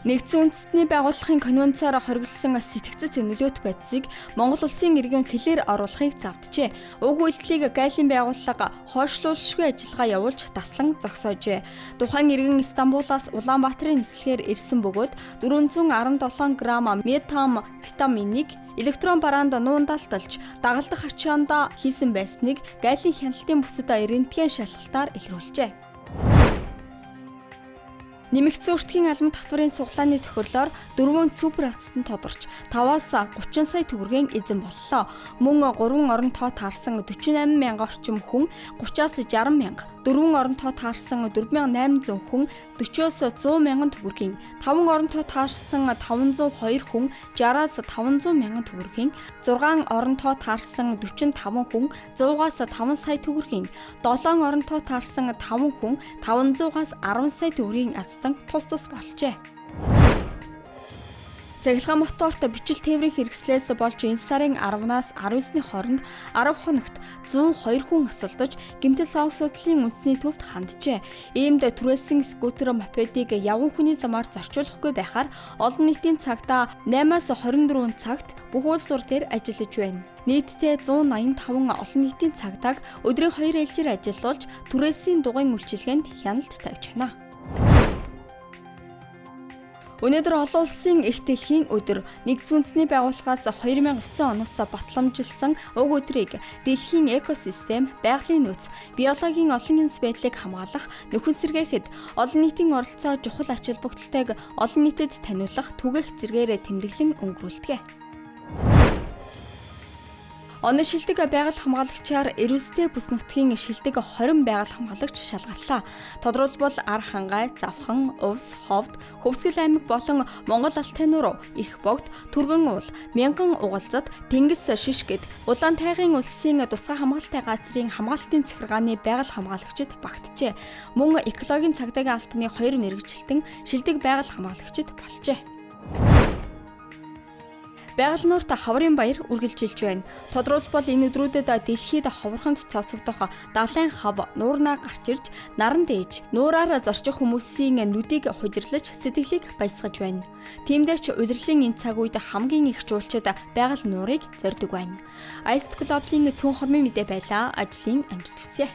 Нэгдсэн үндэстний байгууллагын конвенцаар хориглосон сэтгцэт нөлөөт бодисыг Монгол улсын иргэн хэлээр оруулахыг завджээ. Уг үйлдэлийг Галийн байгууллага хойшлуулшгүй ажиллагаа явуулж таслан зогсоожээ. Тухайн иргэн Стамбулаас Улаанбаатарын нислэгээр ирсэн бөгөөд 417 грамм метамфетаминыг электрон бараанд нуундалталж дагалдах ачаанда хийсэн байсныг Галийн хяналтын бүсэд рентген шалгалтаар илрүүлжээ. Нэмэгдсэн өртгийн албан татварын суглааны тохирлоор дөрвөн супер ацтан тодорч 5-аас 30 сая төгрөгийн эзэн боллоо. Мөн 3 орон тоо таарсан 48 мянга орчим хүн 30-аас 60 мянга, 4 орон тоо таарсан 4800 хүн 40-оос 100 мянган төгрөгийн, 5 орон тоо таарсан 502 хүн 60-аас 500 мянган төгрөгийн, 6 орон тоо таарсан 45 хүн 100-аас 5 сая төгрөгийн, 7 орон тоо таарсан 5 хүн 500-аас 10 сая төгрөгийн азтан тус тус болжээ. Цахилгаан моторт бичил тээврийн хэрэгслээс болж энэ сарын 10-наас 19-ны хооронд 10 хоногт 102 хүн асалдаж гэмтэл сав судлалын үндэсний төвд ханджээ. Иймд түрээссэн скутер, мопедыг яван хүний замаар зорчуулахгүй байхаар олон нийтийн цагтаа 8-аас 24 цагт бүх уулзуур дээр ажиллаж байна. Нийтдээ 185 олон нийтийн цагтааг өдрийн 2 ээлжээр ажиллуулж түрээсийн дугуйн үйлчилгээнд хяналт тавьж байна. Өнөөдөр олон улсын их дэлхийн өдөр. Нэгдсэн үндэсний байгууллагаас 2009 оноос батламжилсан уг өдрийг дэлхийн экосистем, байгалийн нөөц, биологийн олон янз байдлыг хамгаалах, нөхөн сэргээхэд олон нийтийн оролцоо чухал ач холбогдолтойг олон нийтэд таниулах түгээх зэргээр тэмдэглэн өнгөрүүлдэг. Оноо шилдэг байгаль хамгаалагчаар Эрвэстэй бүс нутгийн шилдэг 20 байгаль хамгаалагч шалгаллаа. Тодорхойлбол Ар Хангай, Завхан, Увс, Ховд, Хөвсгөл аймаг болон Монгол Алтай нуруу, Их Богд, Түргэн уул, Мянган угалзат, Тэнгис шишгэд, Улаан тайгын улсын тусгай хамгаалалтай газрын хамгаалтын захиргааны байгаль хамгаалагчид багтжээ. Мөн экологийн цагдаагийн албаны 2 мэргэжилтэн шилдэг байгаль хамгаалагчид болжээ. Байгаль нуурт хаврын баяр үргэлжилж байна. Тодорхойлбол энэ өдрүүдэд дэлхийд ховорхонд тооцогдох далайн хав нуурнаа гарч ирж наран дээж нуураар зорчих хүмүүсийн нүдийг хужирлаж сэтгэлийг баясгаж байна. Тиймдээ ч улирлын энэ цаг үед хамгийн их жуулчид байгаль нуурыг зорьдог байна. Ice Global-ийн цөөн хормын мэдээ байлаа. Ажлын амжилт хүсье.